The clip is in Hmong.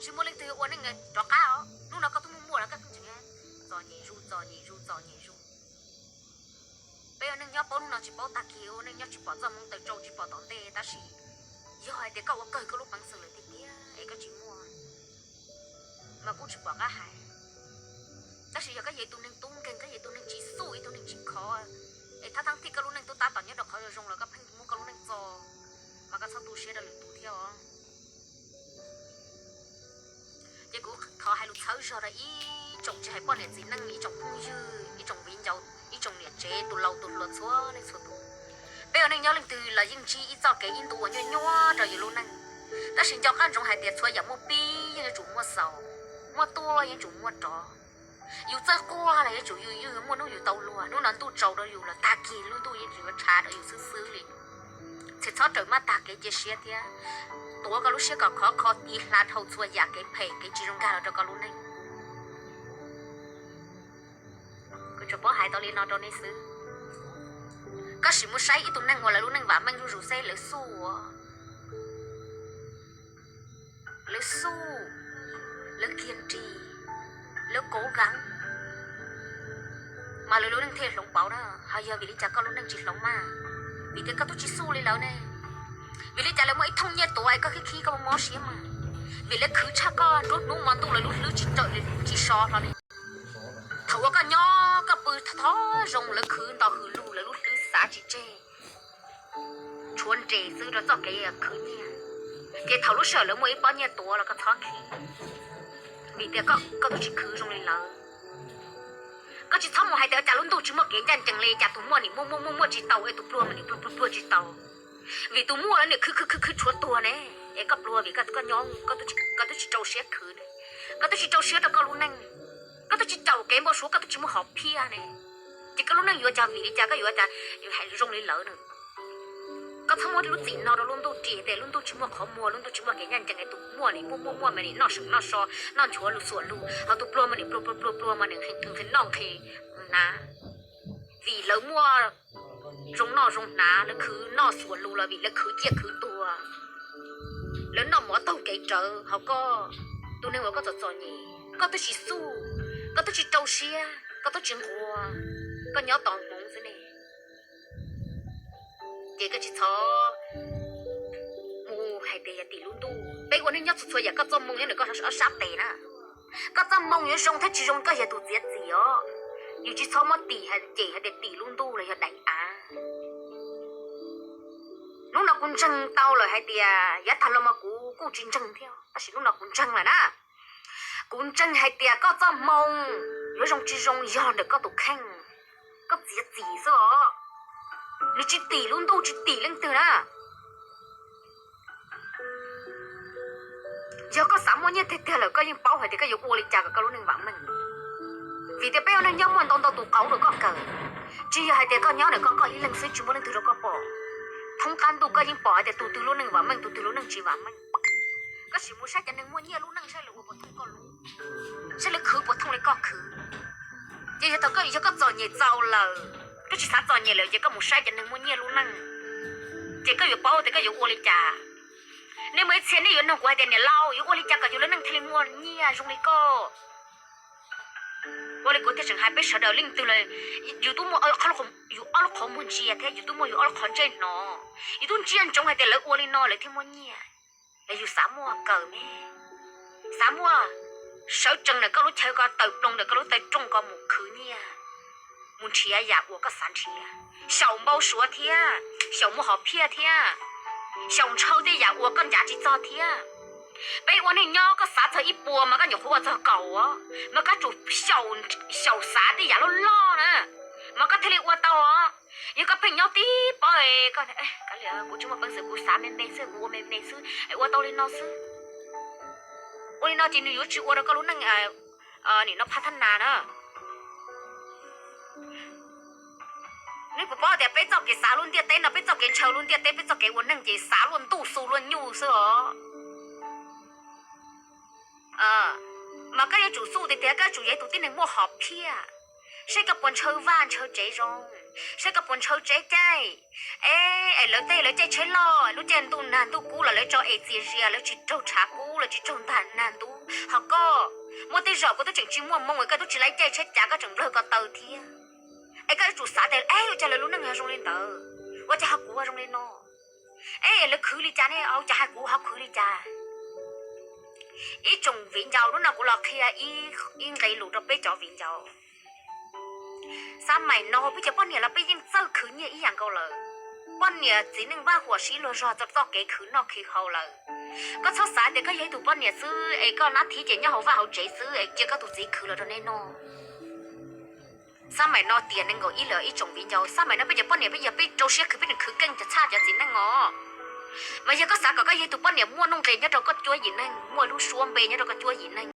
Tsis muaj leej twg yuav ua neej rov qab os. Hnub no koj twb muaj muaj los koj tseem txom nyem zus, txom nyem zus, txom nyem zus. Peb ua neej nyob paub hnub no tsis paub tag kis, ua neej nyob tsis pom txoj hmoov taws tsau tsis pom tom ntej, tab sis yog hais tias koj ua kawg koj lub peev xwm lawm tiag tiag es koj tsis muaj mas kuj tsis pom qab hais. Tab sis yog koj yog ib tug neeg tub nkeeg, koj yog ib tug neeg tsis xub, ib tug neeg tsis khov, es thab thab thij koj lub neej tub tab tom nyob rau qhov zoo los koj pheej muab koj lub neej txo, mas koj txhob tu siab rau lwm tus thiab os. Ces kuv thov hais lus txhawb zog rau ib tsoom tsis hais poj niam txiv neej, ib tsoom phooj ywg, ib tsoom viv ncaus, ib tsoom niam tsev, tus laus tus hluas txhua leej txhua tus. Peb ua neej nyob leej twg los yeej ntsib ib txoj kev ib ntu uas nyuaj nyuaj rau yus lub neej, tab sis nco qab ntsoov hais tias txhua yam muaj pib yeej yuav tsum muaj xaus, muaj tuaj yeej tsum muaj rov. Yus txawj quaj los yuav tsum yus yeej muaj hnub yus tau luag, hnub no ntuj tsaus rau yus los tag kis lub ntuj yeej tsis yuav tshav rau yus xwb xwb li. Txhim txhob rawm maj tag kev cia siab thiab tuav koj lub siab kom khov kho tiv hla dhau txhua yam kev phem kev tsis zoo nkag los rau koj lub neej. Kuv tsuas paub hais tau li no rau nej xwb. Koj sim mus saib ib tug neeg uas lawv lub neej vam meej zuj zus xwb lawv xub ua, lawv xub, lawv kiag ris, lawv kov kav, mas lawv lub neej thiaj hloov pauv na. Ho yog vim li cas koj lub neej tsis hloov mas? Vim tias koj twb tsis xub li lawv ne. Vim li cas lawv muaj ib thooj nyiaj tuav es koj khib khib koj mob siab mas? Vim lawv khwv tshaj koj, nruab hnub hmo ntuj lawv lub hlwb tsis raws tsis so hlo li. Thaum uas koj nyob koj pw thov zoo lawv khwv nto hws lug lawv lub hlwb xav tsis tseg, tshuav nres xwb rau txoj kev khwv nyiaj. Ces thaum lub sij hawm lawv muaj ib pob nyiaj tuav los koj txhob khib, vim tias koj twb tsis khwv zoo li lawv. Koj tsis txhob mus hais tias cas lub ntuj tsis muaj kev ncaj ncees li, cas tus muaj nim muaj muaj muaj muaj tsis tau es tus pluag mas nim pluag pluag pluag tsis tau. Vim tus muaj lawv nim khwv khwv khwv khwv tshuav tuag ne, es koj pluag vim koj nyob koj twb tsis rau siab khwv ne, koj twb tsis rau siab rau koj lub neej, koj twb tsis caum kev npau suav, koj twb tsis muaj hom phiaj ne, ces koj lub neej yuav cas vim li cas koj yuav cas yuav hais zoo li lawv na. Koj txhob muab lub txim no rau lub ntuj ris tias lub ntuj tsis muaj qhov muag, lub ntuj tsis muaj kev ncaj ncees, tus muaj nim muaj muaj muaj mas nim noj seem noj so, noj nchuav lus xuam lus, ho tus pluag mas nim pluag pluag pluag pluag mas nim nqhis nqhis noj nqhis hnav. Vim lawv muaj zoo noj zoo hnav, lawv khwv noj xuam lus los vim lawv khwv ciaj khwv tuag, lawv noj mov taug kev rawv, ho koj tus neeg uas koj txom txom nyem, koj twb tsis xub, koj twb tsis rau siab, koj twb tsis nquag, koj nyob tos hmoov xwb ne. Ces koj tsis txhob mus hais tias yog tim lub ntuj. Peb ua neej nyob txhua txhua yam koj txoj moo nyob ntawm koj ob sab tes na. Koj txoj moo yuav zoo thiab tsis zoo koj yog tus txiav txim os. Yus tsis txhob muab tim cem hais tias tim lub ntuj los yog daim av. Hnub no kuv ntseeg tau lawm hais tias yav tag los mas kuv kuj tsis ntseeg thiab, tab sis hnub no kuv ntseeg lawm na. Kuv ntseeg hais tias koj txoj moo yuav zoo tsis zoo yog ntawm koj tus kheej, koj txiav txim xwb os. Nws tsis tim lub ntuj tsis tim leej twg na. Yog koj xav muaj nyiaj tiag tiag lawm koj yeej paub hais tias koj yuav ua li cas kom koj lub neej vam meej. Vim tias peb ua neej nyob muaj ntau ntau tus qauv rau koj kawm, tsis yog hais tias koj nyob ntawm koj koj ib leeg xwb tsis muaj leej twg rau koj pom. Thoob qab ntuj koj yeej pom hais tias tus twg lub neej vam meej tus twg lub neej tsis vam meej. Koj sim mus saib cov neeg muaj nyiaj lub neej saib lawv ua puas thooj koj lub, saib lawv khwv puas thooj li koj khwv. Ces yog thaum koj yog koj txom nyem txaus lawm, koj tsis xav txom nyem lawm ces koj mus saib cov neeg muaj nyiaj lub neej, ces koj yuav paub tias koj yuav ua li cas. Nej muaj ib txhia nej yuav nug kuv hais tias niam laus yuav ua li cas kom yus lub neej thiaj li muaj nyiaj zoo li koj. Ua li kuv thiaj tseem hais peb sawv daws leej twg los yus twb muaj, yus ob lub qhov muag ntsia thiab yus twb muaj yus ob lub qhov ntsej hnov, yus twb ntsia ntsoov hais tias lawv ua li no lawv thiaj muaj nyiaj. Es yus xav muaj kawm me, xav muaj, sawv tsees ntawm koj lub chaw ko, tawm ploog ntawm koj lub taw rooj ko mus khwv nyiaj, mus nrhiav yam uas koj xav nrhiav, xyaum npau suav thiab xyaum muaj hom phiaj thiab xyaum ntshaw tej yam uas koj ncav tsis txog thiab. Peb ua neej nyob koj xav txog ib puas mas koj nyuam qhuav ua txog kaum, mas koj tsum xyaum xav tej yam loj loj na, mas koj thiaj li ua tau. Yog koj pheej nyob tib pob, kuv tsis muaj peev xwm, kuv xav me me xwb, kuv ua me me xwb, ua tau li no xwb. Ua li no ces nws yuav tsis ua rau koj lub neej nim no phaj thab nas na. Nej puas paub tias peb txoj kev xav lub ntiaj teb no, peb txoj kev ntshaw lub ntiaj teb, peb txoj kev ua neeg ces xav luaj ntuj xu luaj nyuj xwb os. Mas koj yuav tsum xub tiag tiag, koj yuav tsum yog ib tug tib neeg muaj hom phiaj, saib koj puas ntshaw vaj ntshaw tsev zoo. Saib koj puas ntshaw tsev caij. Es, es lawv tej lawv caij tsheb loj, lub caij ntuj nag ntuj kub los lawv tso es txias zias, lawv tsis raug tshav kub, lawv tsis raug ntag nag ntub. Ho koj muaj tej zaum koj twb tseem tsis muaj moo es koj twb tsis laib caij tsheb cav, koj tseem nplawg ko taw thiab. Es koj yuav tsum xav tias, es, ua cas lawv lub neej ho zoo li ntawd, ua cas ho kuv ho zoo li no? Es lawv khwv li cas ne, ua cas hais kuv ho khwv li cas? Ib tsoom viv ncaus, hnub no kuv los qhia ib nqe lus rau peb cov viv ncaus. Xab maim no peb cov poj niam los peb yeej txawj khwv nyiaj ib yam nkaus lawm. Poj niam txiv neej vaj huam sib luag zog txog txoj kev khwv noj khwv haus lawm. Koj txhob xav tias koj yog ib tug poj niam xwb es koj nab thib ces nyob hauv vaj hauv tsev xwb es cia koj tus txiv khwv los rau nej noj. Xab maim no tias nees nkaum ib lawm ib tsoom viv ncaus, xab maim no peb cov poj niam peb yog peb rau siab khwv, peb tseem khwv keej tshaj cov txiv neej os. Mas yog koj xav kom koj yog tus poj niam muaj nuj nqis nyob rau koj cuab yim neeg, muaj lub suab npe nyob rau koj cuab yim neeg,